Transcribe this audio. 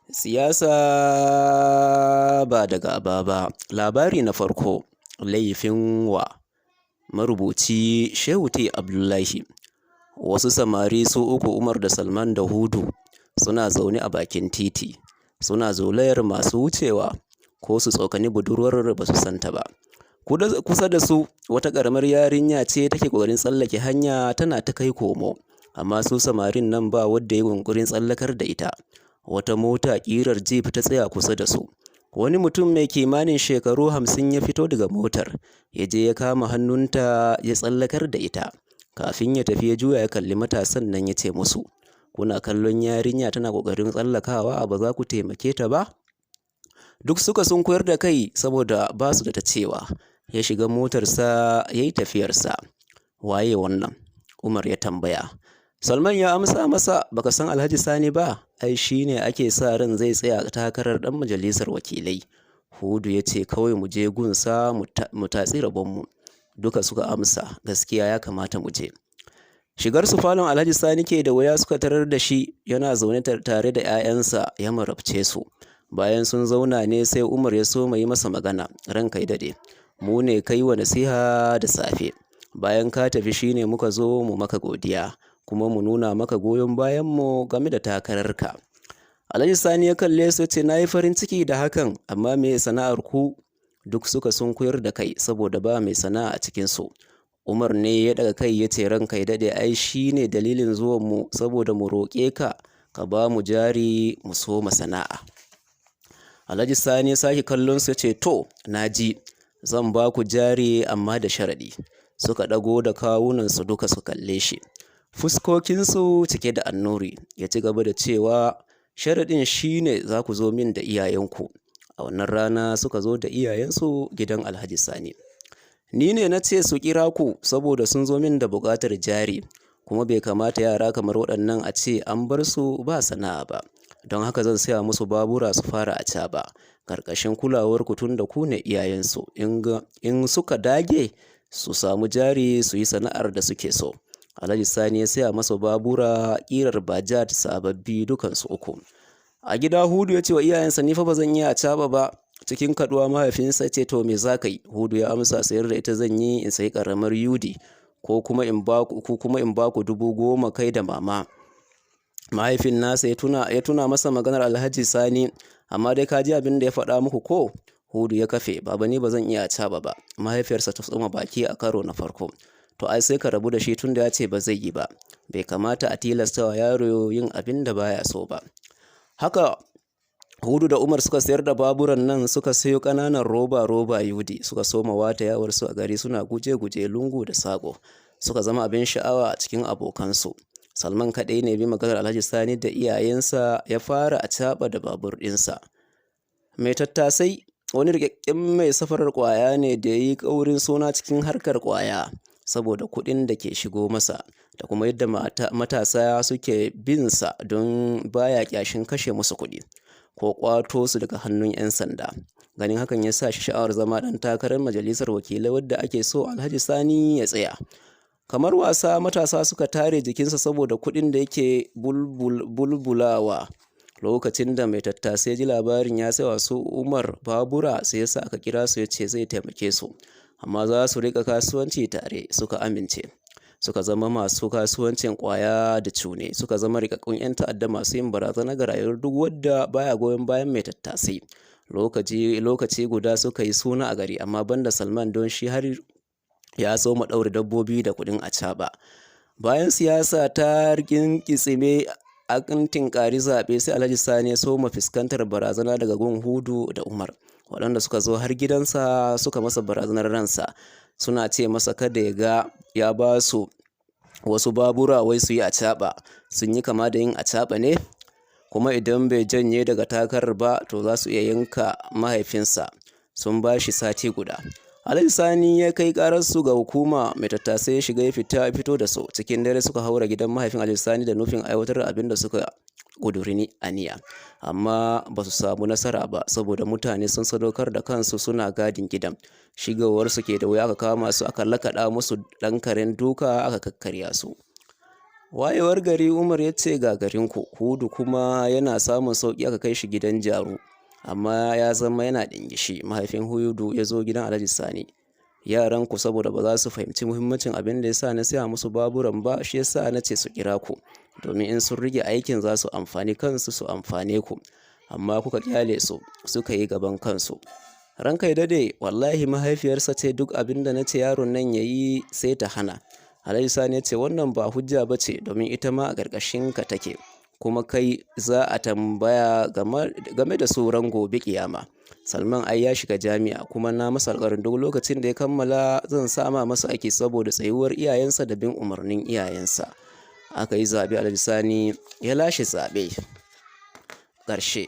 Siyasa ba da gaba ba. Labari na farko, Laifin wa? Marubuci Shehu T. Abdullahi. Wasu samari su uku, Umar da Salman da Hudu, suna zaune a bakin titi, suna zolayar masu wucewa ko su tsokani budurwar ba su santa ba. Kusa da su wata ƙaramar yarinya ce take ƙoƙarin tsallake hanya tana ta kai komo, amma su samarin nan ba wadda ya yi yunƙurin tsallakar da ita. Wata mota ƙirar Jeep ta tsaya kusa da su. Wani mutum mai kimanin shekaru 50 ya fito daga motar, ya je ya kama hannunta ya tsallakar da ita. Kafin ya tafi ya juya ya kalli matasan nan ya ce musu, "Kuna kallon yarinya tana ƙoƙarin tsallakawa ba za ku taimake ta ba?" Duk suka sunkuyar da kai saboda ba su da ta cewa. Ya shiga motarsa ya yi tafiyarsa. "Waye wannan?" Umar ya tambaya. Salman ya amsa masa, "Baka san Alhaji Sani ba? Ai shi ne ake sa ran zai tsaya takarar ɗan majalisar wakilai." Hudu ya ce, "Kawai mu je gunsa mu tatsi rabonmu." Duka suka amsa, "Gaskiya ya kamata mu je." Shigar su falon Alhaji Sani ke da wuya suka tarar da shi yana zaune tare da 'ya'yansa ya marabce su. Bayan sun zauna ne sai Umar ya soma yi masa magana, "Ranka ya daɗe, mu ne kai wa nasiha da safe. Bayan ka tafi shi ne muka zo mu maka godiya, kuma mu nuna maka goyon bayanmu game da takararka." Alhaji Sani ya kalle su ya ce, "Na yi farin ciki da hakan, amma me sana'ar ku?" Duk suka sunkuyar da kai saboda ba mai sana'a a cikinsu. Umar ne ya ɗaga kai ya ce, "Ranka ya daɗe, ai shi ne dalilin zuwanmu saboda mu roƙe ka ka ba mu jari mu soma sana'a." Alhaji Sani ya sake kallon su ya ce, "To, na ji, zan ba ku jari amma da sharaɗi." Suka ɗago da kawunansu duka su kalle shi, fuskokinsu cike da annuri. Ya ci gaba da cewa, "Sharaɗin shi ne za ku zo min da iyayenku." A wannan rana suka zo da iyayensu gidan Alhaji Sani. "Ni ne na ce su kira ku saboda sun zo min da buƙatar jari, kuma bai kamata yara kamar waɗannan a ce an bar su ba sana'a ba. Don haka zan saya musu babura su fara acaɓa, ƙarƙashin kulawarku tun da ku ne iyayensu. In suka dage su samu jari su yi sana'ar da suke so." Alhaji Sani ya saya masa babura ƙirar Bajaj sababbi dukansu uku. A gida Hudu ya ce wa iyayensa, "Ni fa ba zan iya acaɓa ba." Cikin kaɗuwa mahaifinsa ya ce, "To me za ka yi?" Hudu ya amsa, "Sayar da ita zan yi in sayi ƙaramar Yudi ko kuma in ba ku 10,000 kai da mama." Mahaifin nasa ya tuna masa maganar Alhaji Sani, "Amma dai ka ji abin da ya faɗa muku ko?" Hudu ya kafe, "Baba, ni ba zan iya acaɓa ba." Mahaifiyarsa ta tsoma baki a karo na farko. "To ai sai ka rabu da shi tun da ya ce ba zai yi ba. Bai kamata a tilasta wa yaro yin abin da baya so ba." Haka Hudu da Umar suka sayar da baburan nan suka sayo ƙananan roba-roba Yudi suka soma wata yawarsu a gari suna guje-guje lungu da saƙo. Suka zama abin sha'awa a cikin abokansu. Salman kaɗai ne bi maganar Alhaji Sani da iyayensa ya fara acaɓa da babur ɗinsa. Mai Tattasai wani riƙaƙƙen mai safarar ƙwaya ne da ya yi ƙaurin suna cikin harkar ƙwaya saboda kuɗin da ke shigo masa da kuma yadda matasa suke bin sa don baya ƙyashin kashe musu kuɗi ko ƙwato su daga hannun 'yan sanda. Ganin hakan ya sa shi sha'awar zama ɗan takarar majalisar wakilai wadda ake so Alhaji Sani ya tsaya. Kamar wasa matasa suka tare jikinsa saboda kuɗin da yake bulbulawa. Lokacin da Mai Tattasai ya ji labarin ya saya wa su Umar babura, sai ya sa aka kira su ya ce zai taimake su, amma za su riƙa kasuwanci tare. Suka amince. Suka zama masu kasuwancin ƙwaya da cune. Suka zama riƙaƙƙun 'yan ta'adda masu yin barazana ga rayuwar duk wadda baya goyon bayan Mai Tattasai. Lokaci, lokaci guda suka yi suna a gari, amma banda Salman, don shi har ya soma ɗaure dabbobi da kuɗin acaɓa. Bayan siyasa ta rikinkitsime an tinkari zaɓe, sai Alhaji Sani ya soma fuskantar barazana daga gun Hudu da Umar, waɗanda suka zo har gidansa suka masa barazanar ransa. Suna ce masa kada ya ga ya ba su wasu babura wai su yi acaɓa, sun yi kama da yin acaɓa ne? Kuma idan bai janye daga takarar ba to za su iya yanka mahaifinsa. Sun ba shi sati guda. Alhaji Sani ya kai ƙararsu ga hukuma. Mai Tattasai ya shiga ya fita fito da su. Cikin dare suka haura gidan mahaifin Alhaji Sani da nufin aiwatar da abin da suka ƙuduri aniya. Amma ba su samu nasara ba saboda mutane sun sadaukar da kansu suna gadin gidan. Shigowarsu ke da wuya aka kama su aka lakaɗa musu ɗan karen duka aka kakkarya su. Wayewar gari Umar ya ce ga garinku, Hudu kuma yana samun sauƙi aka kai shi gidan Jaru. Amma ya zama yana ɗingishi. Mahaifin Hudu ya zo gidan Alhaji Sani. Yaranku saboda ba za su fahimci muhimmancin abin da ya sa na saya musu baburan ba, shi ya sa na ce su kira ku. Domin in sun rike aikin za su amfani kansu su amfane ku. Amma kuka ƙyale su, suka yi gaban kansu. Ranka ya dade, wallahi mahaifiyarsa ce duk abin da na ce yaron nan ya yi sai ta hana. Alhaji Sani ya ce wannan ba hujja ba ce domin ita ma a ƙarƙashin ka take. Kuma kai za a tambaya game da su ran gobe ƙiyama. Salman ai ya shiga jami'a kuma na masa alƙawarin duk lokacin da ya kammala zan sama masa aiki saboda tsayuwar iyayensa da bin umarnin iyayensa. Aka yi zaɓe, Alhaji Sani ya lashe zaɓe. Ƙarshe.